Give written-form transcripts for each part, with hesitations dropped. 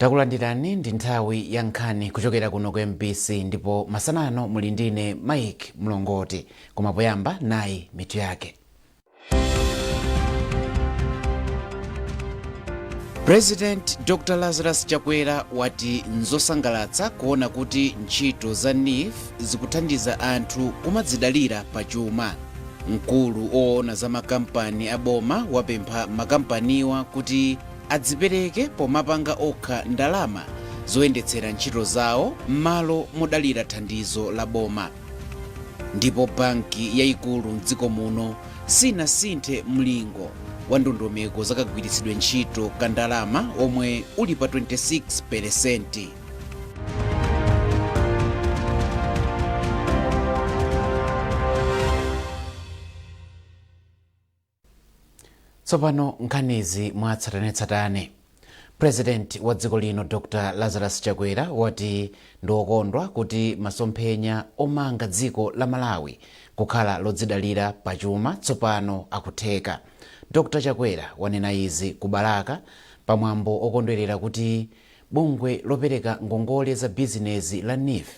Takulandirani, ndi nthawi ya nkhani kuchokera kuno ku MBC ndipo masanano muli ndine Mike Mlongoti. Koma poyamba nayi mitu yake. President Dr Lazarus Chakwera wati nzosangalatsa kuona kuti ntchito za NEEF zikuthandiza anthu kumadzidalira pa chuma. Mkulu oona za makampani a boma wapempha makampaniwa kuti adzipereke pomapanga okha ndalama zoyendetsera ntchito zawo m'malo modalira thandizo la boma. Ndipo banki yayikulu mdziko muno sinasinthe mlingo wa ndondomeko zakagwiritsidwe ntchito ka ndalama omwe uli pa 26%. Tsopano nkhanizi mwatsatanetsatane. President wa dziko lino Dr Lazarus Chakwera wati ndiwokondwa kuti masomphenya omanga dziko la Malawi kukhala lodzidalira pachuma tsopano akutheka. Dr Chakwera wanena izi ku Balaka pamwambo okondwerera kuti bungwe lopereka ngongole za bizinezi la NEEF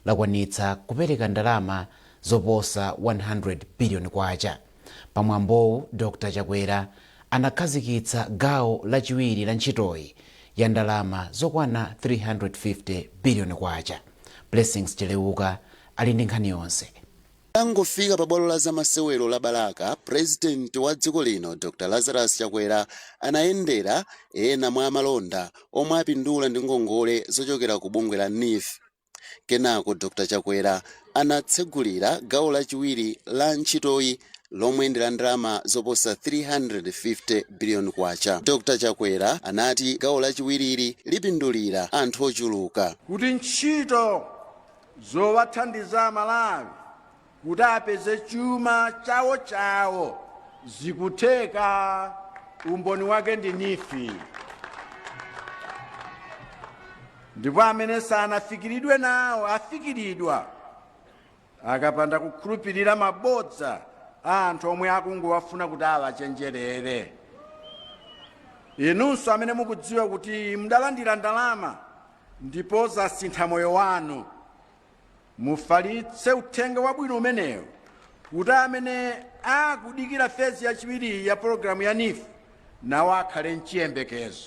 lakwanitsa kupereka ndalama zoposa 100 billion kwacha. Pamwambowu Dr Chakwera anakhazikitsa gawo lachiwiri la ntchitoyi ya ndalama zokwana 350 billion kwacha. Blessings Cheleuka ali ndi nkhani yonse. Atangofika pa bwalo la zamasewero la Balaka, President wa dziko lino Dr Lazarus Chakwera anayendera ena mwa amalonda omwe apindula ndi ngongole zochokera ku bungwe la NEEF. Kenako Dr Chakwera anatsegulira gawo lachiwiri la ntchitoyi lomwe ndi la ndalama zoposa 350 billion kwacha. Dr Chakwera anati gawo lachiwiriri lipindulira anthu ochuluka. Kuti ntchito zowathandiza Amalawi kuti apeze chuma chawo chawo zikutheka, umboni wake ndi NEEF. Ndipo amene sanafikiridwe nawo afikiridwa akapanda kukhulupirira mabodza a anthu omwe akungowafuna kuti awachenjerere. Inunso amene mukudziwa kuti mudalandira ndalama ndipo zasintha moyo wanu, mufalitse uthenga wabwino umenewo kuti amene akudikira phase yachiwiri ya pologalamu ya NEEF nawo akhale mchiyembekezo.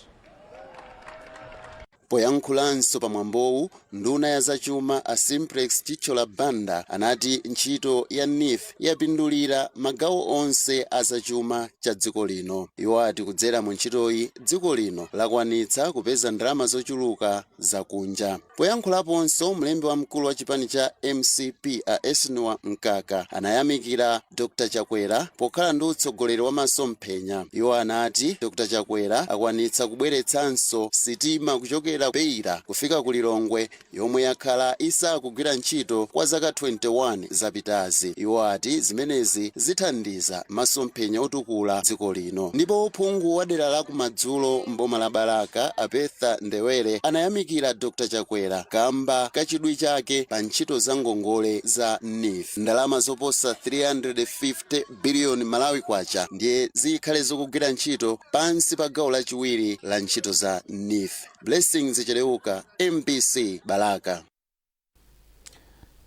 Poyankhulanso pamwambowu, nduna ya zachuma a Simplex Chithyola Banda anati ntchito ya NEEF yapindulira magawo onse a zachuma cha dziko lino. Iwo ati kudzera mu ntchitoyi dziko lino lakwanitsa kupeza ndalama zochuluka zakunja. Poyankhulaponso, mlembi wamkulu wa chipani cha MCP a Eisenhower Mkaka anayamikira Dr Chakwera pokhala ndi utsogoleri wa masomphenya. Iwo anati Dr Chakwera akwanitsa kubweretsanso sitima kuchokera Beira kufika ku Lilongwe yomwe yakhala isakugwira ntchito kwa zaka 21 zapitazi. Iwo ati zimenezi zithandiza masomphenya otukula dziko lino. Ndipo phungu wa dera la kumadzulo m'boma la Balaka a Bertha Ndewere anayamikira Dr Chakwera kamba ka chidwi chake pa ntchito za ngongole za NEEF. Ndalama zoposa 350 billion Malawi kwacha ndiye zikhale zikugwira ntchito pansi pa gawo lachiwiri la ntchito za NEEF. Blessings Cheleuka, MBC, Balaka.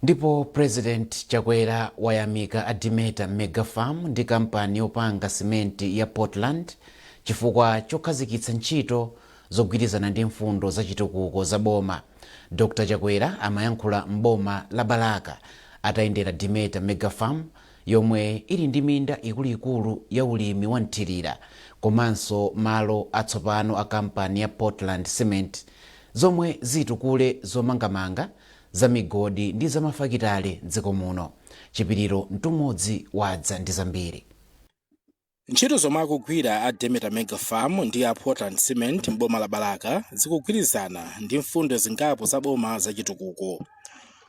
Ndipo President Chakwera wayamika a Demeter Mega Farm ndi kampani yopanga simenti ya Portland chifukwa chokhazikitsa ntchito zogwirizana ndi mfundo za chitukuko za boma. Dr Chakwera amayankhula m'boma la Balaka atayendera Demeter Mega Farm yomwe ili ndi minda ikuluikulu ya ulimi wa mthirira komanso malo atsopano a kampani ya Portland Cement zomwe zitukule zomangamanga za migodi ndi zamafakitale mdziko muno. Chipiriro Mtumodzi wadza ndi zambiri. Ntchito zomwe akugwira a Demeter Mega Farm ndi a Portland Cement m'boma la Balaka zikugwirizana ndi mfundo zingapo za boma za chitukuko.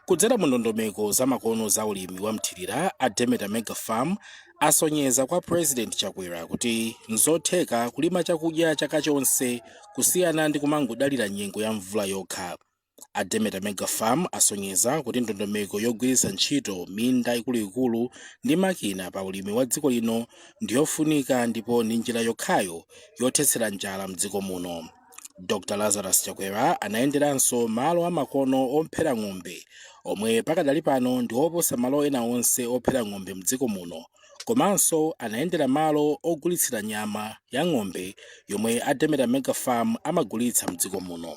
Kudzera mu ndondomeko za makono za ulimi wa mthirira, a Demeter Mega Farm asonyeza kwa President Chakwera kuti nzotheka kulima chakudya chaka chonse kusiyana ndi kumangodalira nyengo ya mvula yokha. A Demeter Mega Farm asonyeza kuti ndondomeko yogwiritsa ntchito minda ikuluikulu ndi makina pa ulimi wa dziko lino ndiyofunika ndipo ndi njira yokhayo yothetsera njala mdziko muno. Dr Lazarus Chakwera anayenderanso malo amakono ophera ng'ombe omwe pakadali pano ndi oposa malo ena onse ophera ng'ombe mdziko muno, komanso anayendera malo ogulitsira nyama ya ng'ombe yomwe a Demeter Mega Farm amagulitsa mdziko muno.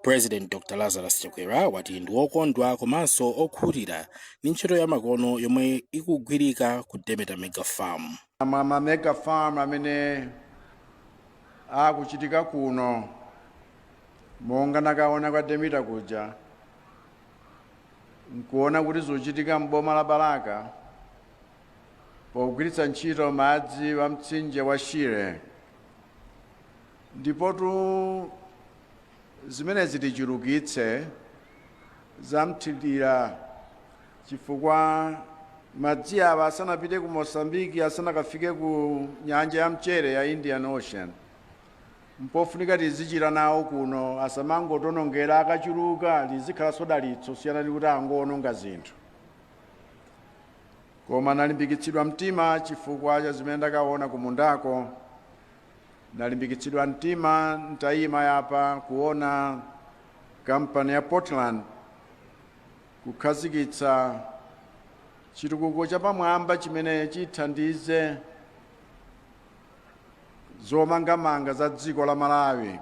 President Dr Lazarus Chakwera wati ndi wokondwa komanso okhutira ndi ntchito ya makono yomwe ikugwirika ku Demeter Mega Farm. Ma mega farm amene akuchitika kuno, monga nakaona kwa Demeter kuja, nkuona kuti zikuchitika m'boma la Balaka pogwiritsa ntchito madzi wa mtsinje wa Shire, ndipotu zimenezi tichulukitse zamthirira, chifukwa madzi awa asanapite ku Mosambiki, asanakafike ku nyanja ya mchere ya Indian Ocean, mpofunika tizichita nawo kuno, asamangotonongera. Akachuluka lizikhalanso dalitso, siyana ndi kuti angoononga zinthu. Koma nalimbikitsidwa mtima chifukwa cha zimene ndakaona kumundako. Nalimbikitsidwa mtima ntayima yapa kuona kampani ya Portland kukhazikitsa chitukuko chapamwamba chimene chithandize zomangamanga za dziko la Malawi.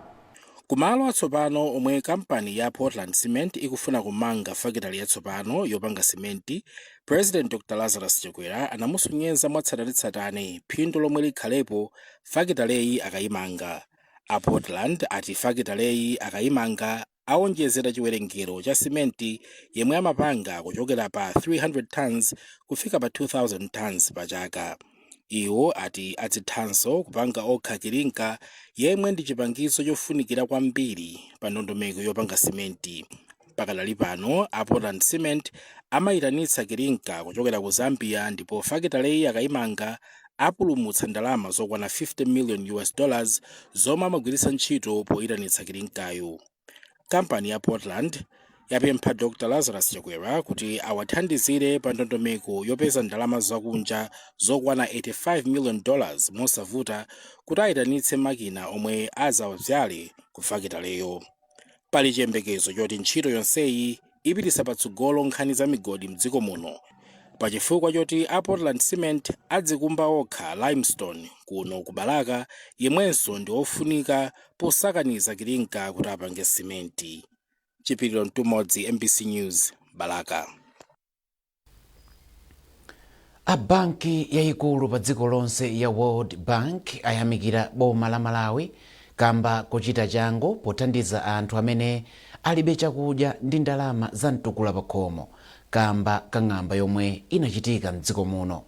Kumalo atsopano omwe kampani ya Portland Cement ikufuna kumanga fakitale yatsopano yopanga simenti, President Dr Lazarus Chakwera anamusonyeza mwatsatanetsatane phindu lomwe likhalepo fakitaleyi akayimanga. A Portland ati fakitaleyi akayimanga awonjezera chiwerengero cha simenti yemwe amapanga kuchokera pa 300 tons kufika pa 2000 tons pa chaka. Iwo ati adzithanso kupanga okha kilinka, yemwe ndi chipangizo chofunikira kwambiri pa ndondomeko yopanga simenti. Pakadali pano a Portland Cement amayitanitsa kilinka kuchokera ku Zambia, ndipo fakitaleyi akayimanga apulumutsa ndalama zokwana 50 million US dollars zomwe amagwiritsa ntchito poyitanitsa kilinkayo. Kampani ya Portland yapempha Dr Lazarus Chakwera kuti awathandizire pa ndondomeko yopeza ndalama zakunja zokwana 85 million dollars mosavuta kuti ayitanitse makina omwe azawabzale ku fakitaleyo. Pali chiyembekezo choti ntchito yonseyi ipititsa patsogolo nkhani za migodi mdziko muno, pachifukwa choti a Portland Cement adzikumba okha limestone kuno ku Balaka, yemwenso ndi ofunika posakaniza kilinka kuti apange simenti. Chipiriro Mtumodzi, MBC News, Balaka. A banki yayikulu pa dziko lonse ya World Bank ayamikira boma la Malawi kamba kuchita changu pothandiza anthu amene alibe chakudya ndi ndalama za mtukula pa khomo kamba kang'amba yomwe inachitika mdziko muno.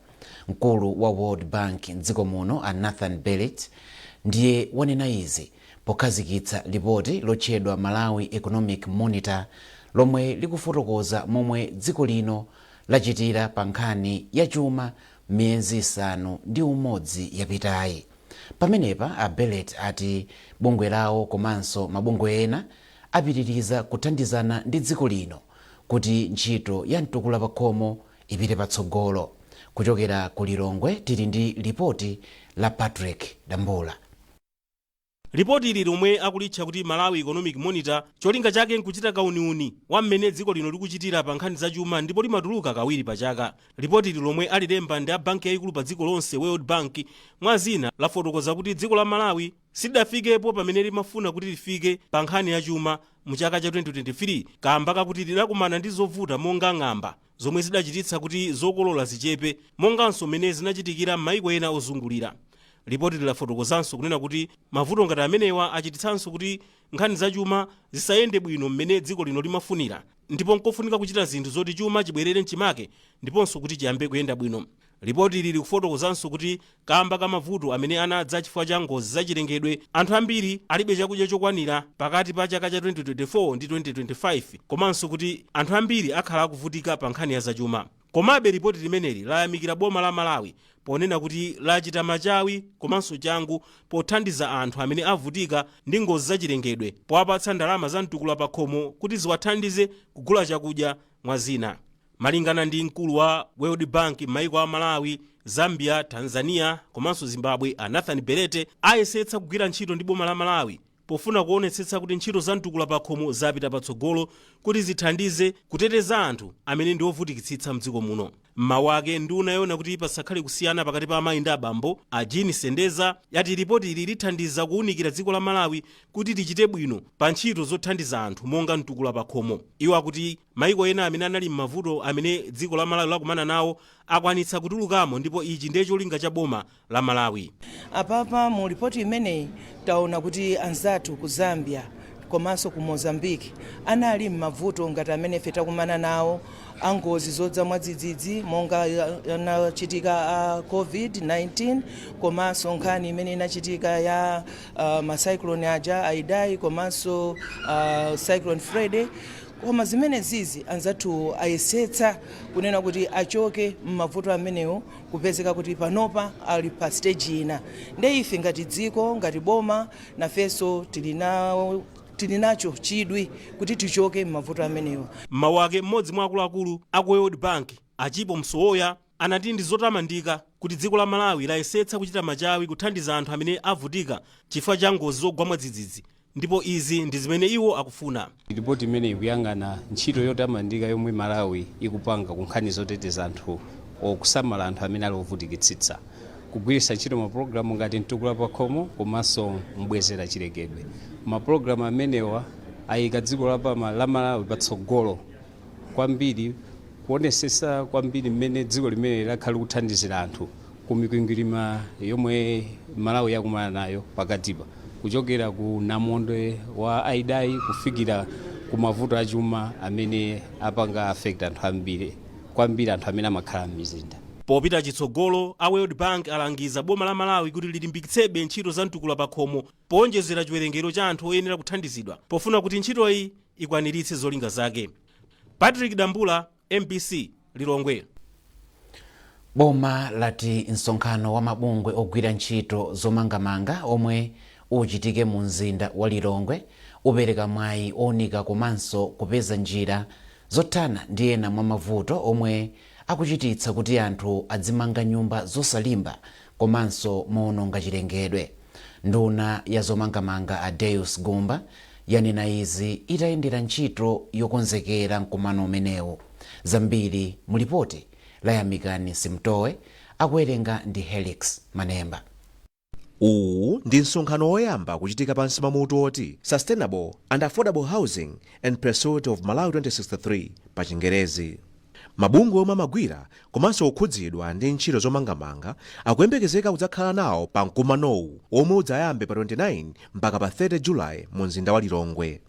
Mkulu wa World Bank mdziko muno, a Nathan Bellet, ndiye wanena izi pokhazikitsa lipoti lotchedwa Malawi Economic Monitor, lomwe likufotokoza momwe dziko lino lachitira pa nkhani ya chuma miyezi 6 yapitayi. Pamenepa a Bellet ati bungwe lawo komanso mabungwe ena apitiriza kuthandizana ndi dziko lino kuti ntchito ya mtukula pa khomo ipite patsogolo. Kuchokera ku Lilongwe tili ndi lipoti la Patrick Dambula. Lipoti ili, lomwe akulitcha kuti Malawi Economic Monitor, cholinga chake nkuchita kauniuni wa mmene dziko lino likuchitira pa nkhani zachuma, ndipo limatuluka kawiri pa chaka. Lipoti ili, lomwe alilemba ndi a banki yayikulu pa dziko lonse World Bank, mwa zina lafotokoza kuti dziko la Malawi silidafikepo pamene limafuna kuti lifike pa nkhani ya chuma mu chaka cha 2023, kamba kakuti lidakumana ndi zovuta monga ng'amba zomwe zidachititsa kuti zokolola zichepe, monganso mmene zinachitikira m'mayiko ena ozungulira. Lipoti lilafotokozanso kunena kuti mavuto ngati amenewa achititsanso kuti nkhani zachuma zisayende bwino mmene dziko lino limafunira, ndipo nkofunika kuchita zinthu zoti chuma chibwerere mchimake ndiponso kuti chiyambe kuyenda bwino. Lipoti ili likufotokozanso kuti kamba ka mavuto amene anadza chifukwa cha ngozi zachilengedwe, anthu ambiri alibe chakudya chokwanira pakati pa chaka cha 2024 ndi 2025, komanso kuti anthu ambiri akhala akuvutika pa nkhani ya zachuma. Komabe lipoti limeneli layamikira boma la Malawi ponena kuti lachita machawi komanso changu pothandiza anthu amene avutika ndi ngozi zachilengedwe, powapatsa ndalama za mtukula pa khomo kuti ziwathandize kugula chakudya, mwa zina. Malingana ndi mkulu wa World Bank m'mayiko a Malawi, Zambia, Tanzania komanso Zimbabwe, a Nathan Belete, ayesetsa kugwira ntchito ndi boma la Malawi. Pofuna kuonetsetsa kuti ntchito za mtukula pakhomo zapita patsogolo kuti zithandize kuteteza anthu amene ndi ovutikitsitsa mdziko muno. Mmawu ake, nduna yoona kuti pasakhale kusiyana pakati pa amayi ndi abambo, a Jean Sendeza, yati ripoti ili lithandiza kuwunikira dziko la Malawi kuti lichite bwino pa ntchito zothandiza anthu monga mtukula pakhomo. Iwo akuti maiko ena amene anali m'mavuto amene dziko la Malawi lakumana nawo akwanitsa kutulukamo, ndipo ichi ndiye cholinga cha boma la Malawi. Apapa mu ripoti imeneyi taona kuti anzathu ku Zambia komanso ku Mozambique anali m'mavuto ngati amene ife takumana nawo, angozi zodza mwadzidzidzi monga yanachitika a COVID-19, komanso nkhani imene inachitika ya macyclone aja a Idai komanso Cyclone Freddy. Koma zimene zizi anzathu ayesetsa kunena kuti achoke m'mavuto amenewo, kupezeka kuti panopa ali pa stage ina. Nde ife ngati dziko, ngati boma, nafenso tili nacho chidwi kuti tichoke m'mavuto amenewo. Mmawu ake, mmodzi mwa akuluakulu aku World Bank, Achipo Msowoya, anati ndi zotamandika kuti dziko la Malawi layesetsa kuchita machawi kuthandiza anthu amene avutika chifukwa cha ngozi zogwa mwadzidzidzi, ndipo izi ndi zimene iwo akufuna. Ripoti imene ikuyang'ana ntchito yotamandika yomwe Malawi ikupanga ku nkhani zoteteza anthu, okusamala anthu amene ali ovutikitsitsa, kugwiritsa ntchito mapulogalamu ngati Mtukula Pakhomo komanso Mbwezera Chilengedwe. Mapulogalamu amenewa ayika dziko la Malawi patsogolo kwambiri, kuonesesa kwambiri mmene dziko limene lakhala likuthandizira anthu ku mikwingwirima yomwe Malawi yakumana nayo pakatipa, kuchokera ku namondwe wa Idai kufikira ku mavuto achuma amene apanga affect anthu ambiri kwambiri, anthu amene amakhala m'mizinda. Popita chitsogolo, a World Bank alangiza boma la Malawi kuti lilimbikitsebe ntchito za mtukula pakhomo powonjezera chiwerengero cha anthu oyenera kuthandizidwa pofuna kuti ntchitoyi ikwaniritse zolinga zake. Patrick Dambula, MBC, Lilongwe. Boma lati msonkhano wa mabungwe ogwira ntchito zomangamanga omwe uchitike mu mzinda wa Lilongwe upereka mwayi owunika komanso kupeza njira zothana ndi ena mwa mavuto omwe akuchititsa kuti anthu adzimanga nyumba zosalimba komanso mowononga chilengedwe. Nduna ya zomangamanga, a Deus Gumba, yanena izi itayendera ntchito yokonzekera mkumano umenewu. Zambiri mulipoti layamikani Simtowe, akuwerenga ndi Helix Manemba. Uwu ndi msonkhano woyamba kuchitika pansi pa mutu oti "Sustainable and Affordable Housing and Pursuit of Malawi 2063" pa Chingerezi. Mabungwe omwe amagwira komanso kukhudzidwa ndi ntchito zomangamanga akuyembekezeka kudzakhala nawo pa mkumanowu omwe udzayambe pa 29 mpaka pa 30 Julayi mu mzinda wa Lilongwe.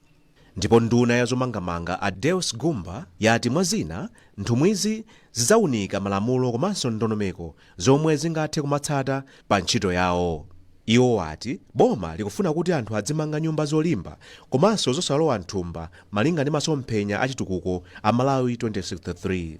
Ndipo nduna ya zomangamanga, a Deus Gumba, yati mwa zina nthumwizi zidzawunika malamulo komanso ndondomeko zomwe zingathe kumatsata pa ntchito yawo. Iwo ati boma likufuna kuti anthu adzimanga nyumba zolimba komanso zosalowa mthumba, malinga ndi masomphenya achitukuko a Malawi 2063.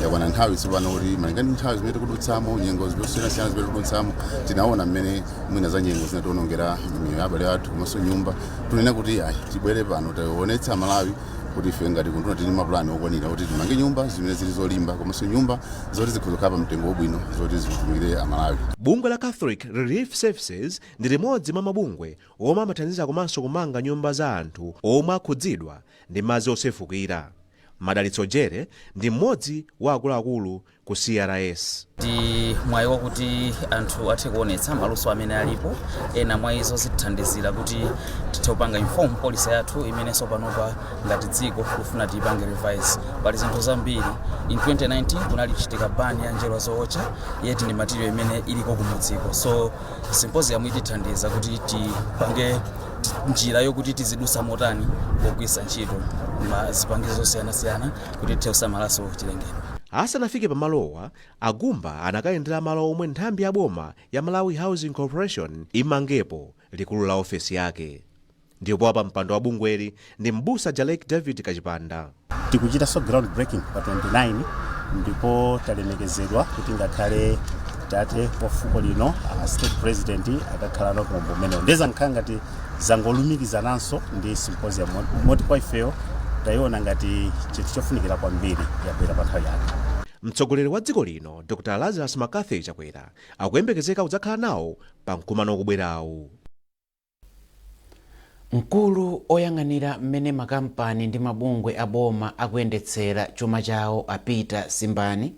Yakwana nthawi tsopano kuti malinga ndi nthawi zimene tikudutsamo, nyengo zosiyanasiyana zimene tikudutsamo, tinaona mmene mwina za nyengo zinatiwonongera miyoyo ya abale athu komanso nyumba. Tunena kuti ayi, tibwere pano tionetsa Malawi kuti ife ngati kunduna tili mapulani okwanira kuti timange nyumba zimene zili zolimba komanso nyumba zoti zikhoza kukhala pa mtengo wabwino, zoti zitumikire Amalawi. Bungwe la Catholic Relief Services ndi limodzi mwa mabungwe omwe amathandiza komanso kumanga nyumba za anthu omwe akhudzidwa ndi madzi osefukira. Madalitso Jere ndi mmodzi wa akuluakulu ku CRS. Ndi mwayi wakuti anthu athe kuonetsa maluso amene alipo. Ena mwa izo zitithandizira kuti tithe kupanga inform policy yathu imenenso panopa ngati dziko kufuna tiyipange revise. Pali zinthu zambiri. In 2019 kunali kuchitika ban ya njerwa zootcha, yet ndi material imene iliko kumudziko. So symposium itithandiza kuti tipange njira yokuti tizidusa motani pogwiritsa ntchito zipangizo zosiyanasiyana kuti tithe kusamalanso chilengedwe. Asanafike pamalowa, Agumba anakayendera malo omwe nthambi ya boma ya Malawi Housing Corporation imangepo likulu la ofesi yake. Ndipo apa mpando wa bungweli ndi Mbusa Jalek David Kachipanda. Tikuchitanso ground breaking pa 29, ndipo talemekezedwa kuti ngakhale tate wa fuko lino, a State President, akakhala nawo kumwambo umenewo. Ndezakhala ngati zangolumikizananso ndi symposium, moti kwa ifeyo tayiona ngati chinthu chofunikira kwambiri, yabwera pa nthawi yake. Mtsogoleri wa dziko lino, Dr Lazarus McCarthy Chakwera, akuyembekezeka kudzakhala nawo pa mkumano ukubwerawu. Mkulu oyang'anira mmene makampani ndi mabungwe aboma akuyendetsera chuma chawo, a Peter Simbani,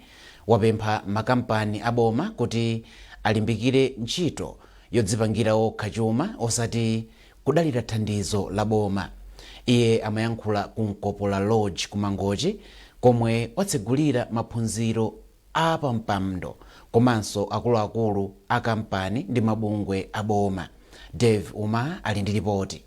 wapempha makampani aboma kuti alimbikire ntchito yodzipangira okha chuma osati kudalira thandizo la boma. Iye amayankhula ku Mkopola Lodge ku Mangochi, komwe watsegulira maphunziro a pampando komanso akuluakulu a kampani ndi mabungwe aboma. Dave Uma ali ndi ripoti.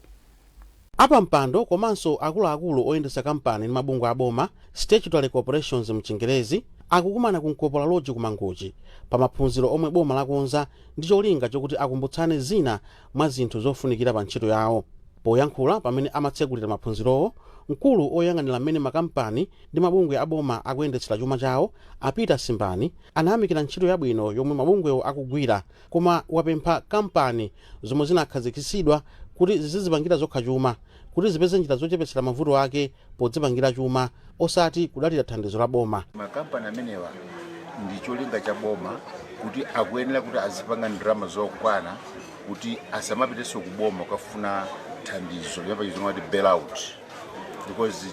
Apampando komanso akuluakulu oyendetsa kampani ndi mabungwe aboma, statutory corporations mchingerezi, akukumana ku Mkopola Lodge ku Mangochi pa maphunziro omwe boma lakonza ndi cholinga chokuti akumbutsane zina mwa zinthu zofunikira pa ntchito yawo. Poyankhula pamene amatsegulira maphunzirowo, mkulu oyang'anira mmene makampani ndi mabungwe aboma akuyendetsera chuma chawo, a Peter Simbani, anayamikira ntchito yabwino yomwe mabungwewo akugwira, koma wapempha kampani zomwe zinakhazikitsidwa kuti zizidzipangira zokha chuma kuti zipeze njira zochepetsera mavuto ake podzipangira chuma osati kudalira thandizo la boma. Makampani amenewa ndi cholinga cha boma kuti akuyenera kuti azipanga ndalama zokwana kuti asamapitenso ku boma kukafuna thandizo limene pachizungu amati bailout, because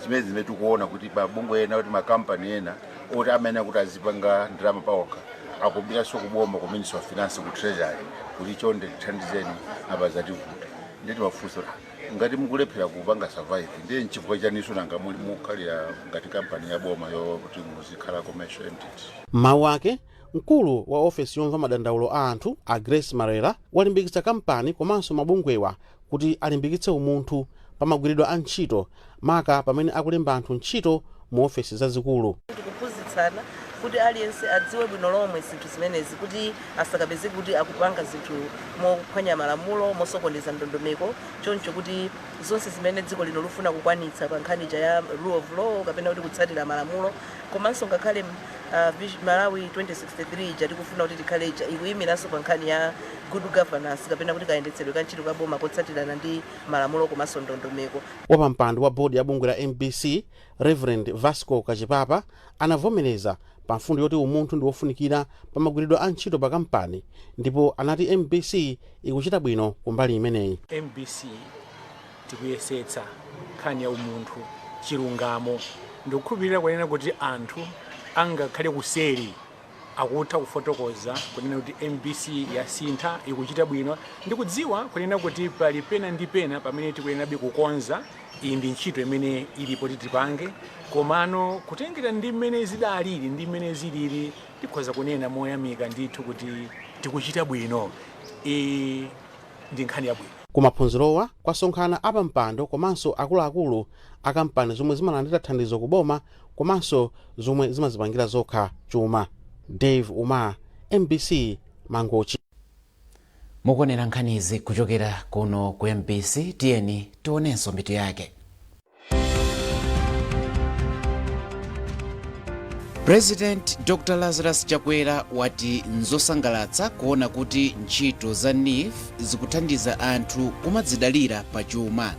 zimene tikuona kuti mabungwe ena, kuti makampani ena oti amayenera kuti azipanga ndalama paokha, akupitanso ku boma, ku Ministry of Finance, ku Treasury, kuti chonde tithandizeni, apa zativuta. Ndiye timafunsa kuti ngati mukulephera kupanga survive, ndiye nchifukwa chaninso nanga muli mukhalira ngati kampani ya boma yokuti muzikhala commercial entity? Mawu ake, mkulu wa ofesi yomva madandaulo a anthu, a Grace Marera, walimbikitsa kampani komanso mabungwewa kuti alimbikitse umunthu pa magwiridwe a ntchito, maka pamene akulemba anthu ntchito mu ofesi zazikulu. Tikuphunzitsana kuti aliyense adziwe bwino lomwe zinthu zimenezi, kuti asakapezeke kuti akupanga zinthu mophwanya malamulo, mosokoneza ndondomeko, choncho kuti zonse zimene dziko lino lifuna kukwanitsa pa nkhani ija ya rule of law kapena kuti kutsatira malamulo, komanso ngakhale Malawi 2063 ija tikufuna kuti tikhale ija ikuyimiranso pa nkhani ya good governance kapena kuti kayendetsedwe ka ntchito ka boma kotsatirana ndi malamulo komanso ndondomeko. Wapampando wa bodi ya bungwe la MBC, Reverend Vasco Kachipapa, anavomereza pa mfundo yoti umunthu ndi wofunikira pa magwiridwe a ntchito pa kampani, ndipo anati MBC ikuchita bwino kumbali imeneyi. MBC tikuyesetsa nkhani ya umunthu, chilungamo. Ndikukhulupirira kunena kuti anthu angakhale kuseri akutha kufotokoza kunena kuti MBC yasintha, ikuchita bwino. Ndikudziwa kunena kuti pali pena ndi pena pamene tikuyenabe kukonza. Iyi ndi ntchito imene ilipo tipange, komano kutengera ndi mmene zidalili ndi mmene zilili, tikhoza kunena moyamika ndithu kuti tikuchita bwino. Iyi ndi nkhani yabwino. Kumaphunzirowa kwasonkhana apampando komanso akuluakulu a kampani zomwe zimalandira thandizo ku boma komanso zomwe zimazipangira zokha chuma. Dave Uma, MBC, Mangochi. Mukuonera nkhanizi kuchokera kuno ku MBC. Tiyeni tionenso mitu yake. President Dr Lazarus Chakwera wati nzosangalatsa kuona kuti ntchito za NEEF zikuthandiza anthu kumadzidalira pa chuma.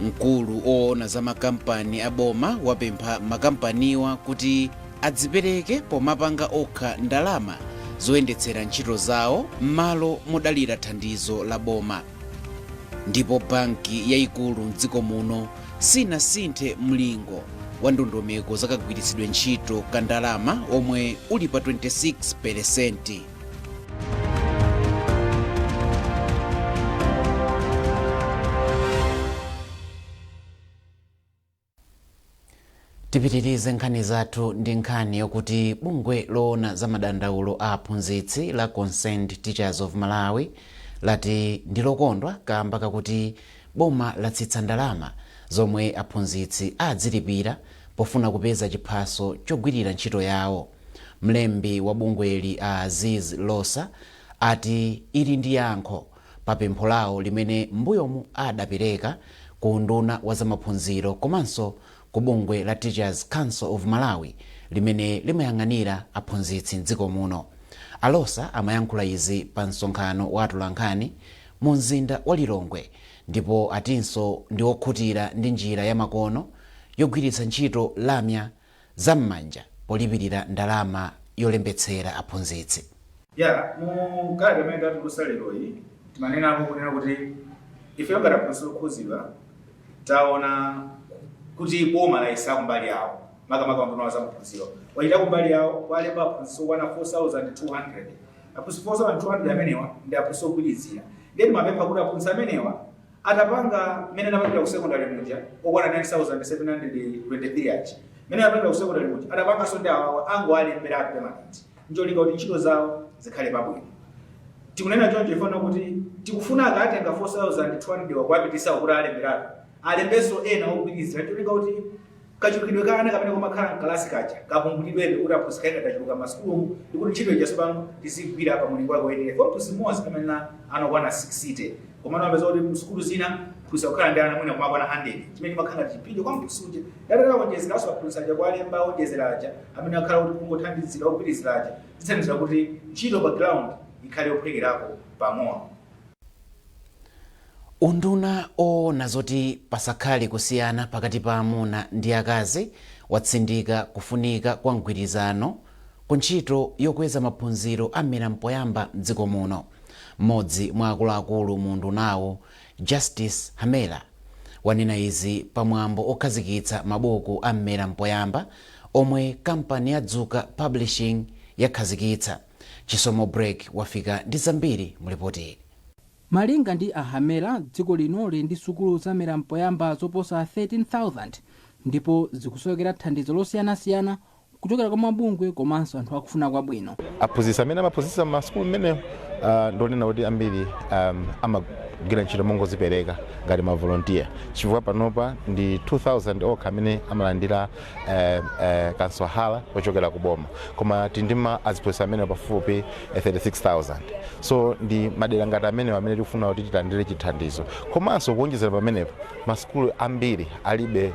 Mkulu oona za makampani aboma wapempha makampaniwa kuti adzipereke pomapanga okha ndalama zoyendetsera ntchito zawo m'malo modalira thandizo la boma. Ndipo banki yayikulu mdziko muno sinasinthe mlingo wa ndondomeko zakagwiritsidwe ntchito ka ndalama omwe uli pa 26%. Tipitirize nkhani zathu ndi nkhani yokuti bungwe loona za madandaulo a aphunzitsi la Concerned Teachers of Malawi lati ndi lokondwa kamba kakuti boma latsitsa ndalama zomwe aphunzitsi adzilipira pofuna kupeza chiphaso chogwirira ntchito yawo. Mlembi wa bungweli, a Aziz Losa, ati ili ndi yankho pa pempho lawo limene m'mbuyomu adapereka ku unduna wa zamaphunziro komanso ku bungwe la Teachers Council of Malawi limene limayang'anira aphunzitsi mdziko muno. A Losa amayankhula izi pa msonkhano wa atolankhani mu mzinda wa Lilongwe, ndipo atinso ndi okhutira ndi njira ya makono yogwiritsa ntchito lamya za m'manja polipirira ndalama yolembetsera aphunzitsi. Ya, mu kalata imene tatulutsa leroyi timanenapo kunena kuti Ife ngati aphunzitsi okhuzidwa taona kuti boma layesa kumbali yawo, makamaka unduna wa zamaphunziro wachita kumbali yawo, kwalemba aphunzitsi okwana 4200. Aphunzitsi 4200 amenewa ndi aphunzitsi ogwirizira. Ndiye timapempha kuti aphunzitsi amenewa atapanga mmene anapangira ku secondary muja, okwana 9723 aja mmene anapangira ku secondary muja, atapanganso ndi awawa, angowalemberatu permanent ncholinga kuti ntchito zawo zikhale pabwino. Tikunena choncho ifuna kuti tikufuna akatenga 4200 wakuwapitisa kuti alemberatu, alembenso ena ogwirizira ncholinga kuti kachulukidwe ka ana kamene kumakhala mkalasi kaja kapungulidwebe, kuti aphunzitsi kaenga tachuluka masukulumu ndikuti ntchito ija tsopano tizigwira pa mulingo wake woyenera. Fo mphunzitsi mmodzi amene anakwana 60, komano amapeza kuti msukulu zina mphunzitsi akukhala ndi ana mwina kumakwana 100, chimene chimakhala ngati chipinjo kwa mphunzitsi uja. Ndatata aphunzitsi aja kuwalemba onjezera aja amene akhala kuti kungothandizira ogwirizira aja, zithandizira kuti ntchito pa ground ikhale yophwekerako pang'ono. Unduna oona zoti pasakhale kusiyana pakati pa amuna ndi akazi watsindika kufunika kwa mgwirizano ku ntchito yokweza maphunziro a mmera mpoyamba mdziko muno. Mmodzi mwa akuluakulu mu undunawo, Justice Hamela, wanena izi pamwambo okhazikitsa mabuku a mmera mpoyamba omwe kampani ya Dzuka Publishing yakhazikitsa. Chisomo Break wafika ndi zambiri mu ripoti ili. Malinga ndi a Hamela, dziko lino lili ndi sukulu za mmera mpoyamba zoposa 13,000 ndipo zikusowekera thandizo losiyanasiyana kuchokera kwa mabungwe komanso anthu akufuna kwabwino. Aphunzitsi amene amaphunzitsa m'masukulu mmeneyo ndionena kuti ambiri amagwira ntchito mongozipereka ngati ma volunteer, chifukwa panopa ndi 2000 okha amene amalandira kanswahala kochokera ku boma, koma tili ndi ma aziphunzitsi amene pafupi 36,000. So ndi madera ngati amenewo amene tikufuna kuti tilandire chithandizo. Komanso kuonjezera pamenepo, masukulu ambiri alibe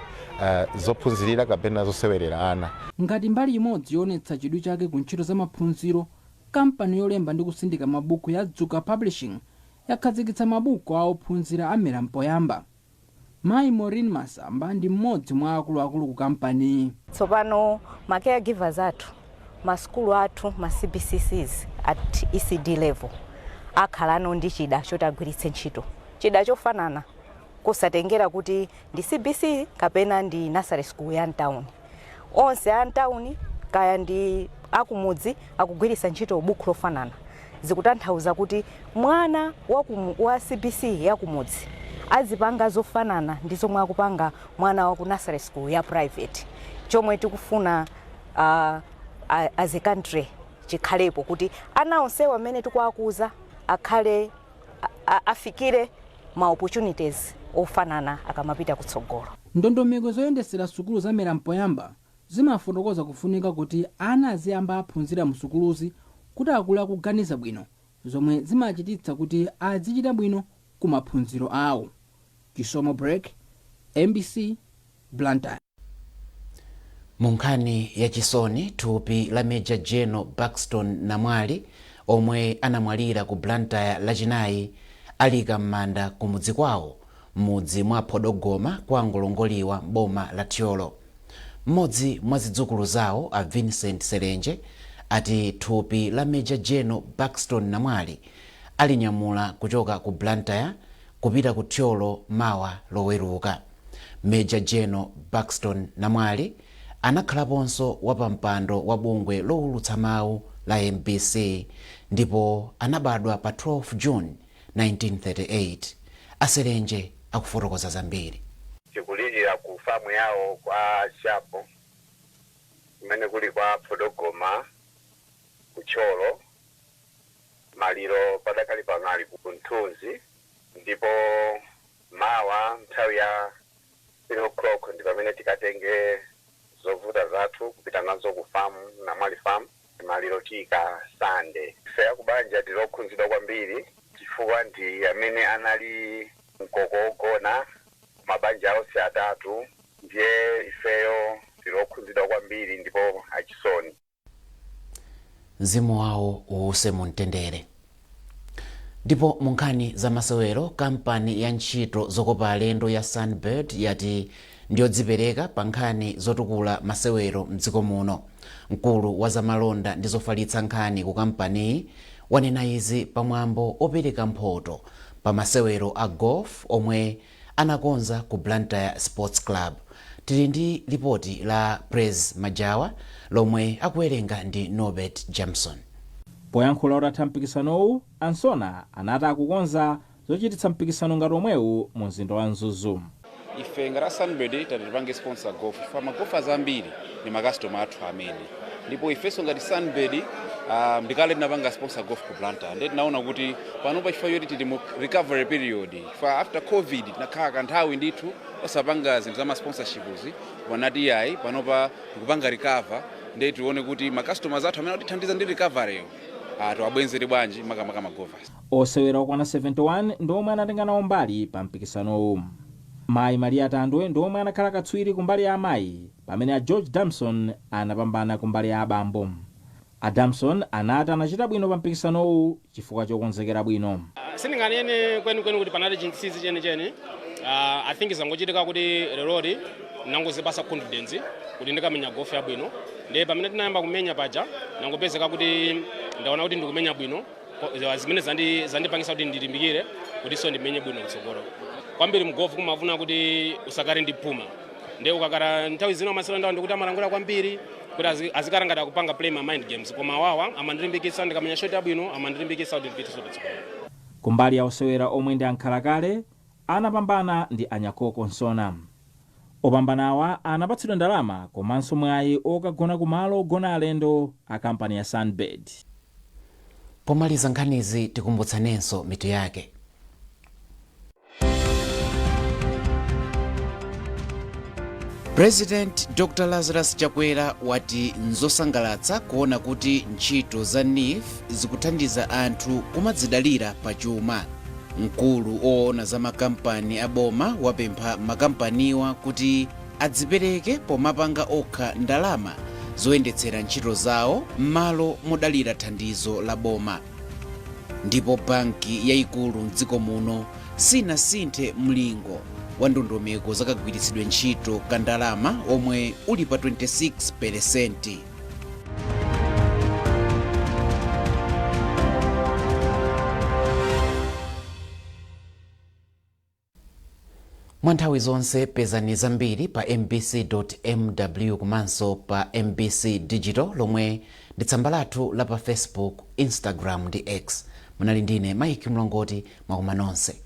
zophunzirira kapena zosewerera ana. Ngati mbali imodzi yoonetsa chidwi chake ku ntchito za maphunziro, kampani yolemba ndi kusindika mabuku ya Dzuka Publishing yakhazikitsa mabuku a ophunzira a mmera mpoyamba. Mayi Maureen Masamba ndi mmodzi mwa akuluakulu ku kampaniyi. Tsopano ma caregivers athu, masukulu athu, ma CBCCs at ECD level akhalano ndi chida choti agwiritse ntchito, chida chofanana, kusatengera kuti ndi CBC kapena ndi nursery school ya mtown. Onse a mtown kaya ndi akumudzi akugwiritsa ntchito buku lofanana. Zikutanthauza kuti mwana wa CBC yakumudzi azipanga zofanana ndi zomwe akupanga mwana wa ku nursery school ya private. Chomwe tikufuna as a country chikhalepo kuti ana onsewa amene tikuwakuza akhale afikire ma opportunities ofanana akamapita kutsogolo. Ndondomeko zoyendesera sukulu za mmera mpoyamba zimafotokoza kufunika kuti ana aziyamba aphunzira mu sukuluzi kuti akule akuganiza bwino, zomwe zimachititsa kuti azichita bwino ku maphunziro awo. Chisomo Break, MBC, Blantyre. Mu nkhani yachisoni, thupi la Major General Buxton Namwali, omwe anamwalira ku Blantyre Lachinayi, alika m'manda kumudzi kwawo m'mudzi mwa Phodogoma kwa Ngolongoliwa m'boma la Thyolo. Mmodzi mwa zidzukulu zawo, a Vincent Selenje, ati thupi la Major General Buxton Namwali alinyamula kuchoka ku Blantyre kupita ku Thyolo mawa Loweruka. Major General Buxton Namwali anakhalaponso wapampando wa bungwe lowulutsa mawu la MBC ndipo anabadwa pa 12 June 1938. Aselenje akufotokoza zambiri. Tikulirira ku famu yawo kwa Shapo, kumene kuli kwa Phodogoma ku Thyolo. Maliro padakali pano ali ku Mthunzi, ndipo mawa nthawi ya 3 o'clock ndi pamene tikatenge zovuta zathu kupita nazo ku famu, Namwali Farm. Maliro tiyika Sande. Ife akubanja tilokhudzidwa kwambiri chifukwa ndi amene anali mkoko wogona mabanja onse atatu, ndiye ifeyo tilokhudzidwa kwambiri ndipo achisoni. Mzimu wawo uwuse mu mtendere. Ndipo mu nkhani za masewero, kampani ya ntchito zokopa alendo ya Sunbird yati ndiyodzipereka pa nkhani zotukula masewero mdziko muno. Mkulu wa zamalonda ndi zofalitsa nkhani ku kampaniyi wanena izi pamwambo opereka mphoto pa Pa masewero a golf omwe anakonza ku Blantyre Sports Club. Tili ndi lipoti la Praise Majawa lomwe akuwerenga ndi Norbert Jameson. Poyankhula utatha mpikisanowu, a Nsona anati akukonza zochititsa mpikisano ngati omwewu mu mzinda wa Mzuzu. Ife ngati a Sunbird tati tipange sponsor golf chifukwa magolfers ambiri ndi makastoma athu amene, ndipo ifenso ngati Sunbird ndikale tinapanga sponsor golf ku Blantyre. Ndiye tinaona kuti panopa, chifukwa choti tili mu recovery period, chifukwa after COVID tinakhala kanthawi ndithu osapanga zinthu za ma sponsorships, wanati iyayi, panopa tikupanga recover, ndiye tione kuti ma customers athu amene akutithandiza ndi recovery yo tiwabwenzere bwanji, makamaka ma golfers. Osewera okwana 71 ndi omwe anatenga nawo mbali pa mpikisanowu. Mayi Maria Tandwe ndi omwe anakhala katswiri kumbali ya amayi, pamene a George Damson anapambana kumbali ya abambo. A Damson anati anachita bwino pa mpikisanowu chifukwa chokonzekera bwino. Sindinganene kwenikweni kuti panali chinsinsi chenicheni. I think zangochitika kuti leroli nangozipasa confidence kuti ndikamenya golf yabwino. Ndiye pamene tinayamba kumenya paja, nangopezeka kuti ndaona kuti ndikumenya bwino. Zimene zandipangisa kuti ndilimbikire kutinso ndimenye bwino kutsogolo kwambiri. Mgolf kumafuna kuti usakale ndi phuma. Ndiye ukakala nthawi zina umasewera ndawo ndikuti amalangula kwambiri kuti azikhala ngati akupanga play ma mind games, koma wawa amandilimbikitsa. Ndikamenya shot yabwino amandilimbikitsa kuti ndipitenso patsogolo. Kumbali ya osewera omwe ndi ankhalakale, anapambana ndi Anyakoko Nsona. Opambanawa anapatsidwa ndalama komanso mwayi okagona kumalo ogona alendo a kampani ya Sunbird. Pomaliza nkhanizi, tikumbutsanenso mitu yake. President Dr Lazarus Chakwera wati nzosangalatsa kuona kuti ntchito za NEEF zikuthandiza anthu kumadzidalira pachuma. Mkulu oona za makampani aboma wapempha makampaniwa kuti adzipereke pomapanga okha ndalama zoyendetsera ntchito zawo m'malo modalira thandizo la boma. Ndipo banki yayikulu mdziko muno sinasinthe mlingo wa ndondomeko zakagwiritsidwe ntchito ka ndalama omwe uli pa 26%. Mwa nthawi zonse pezani zambiri pa mbc.mw komanso pa MBC Digital, lomwe ndi tsamba lathu la pa Facebook, Instagram ndi X. Munali ndine Mike Mlongoti. Mwakoma nonse.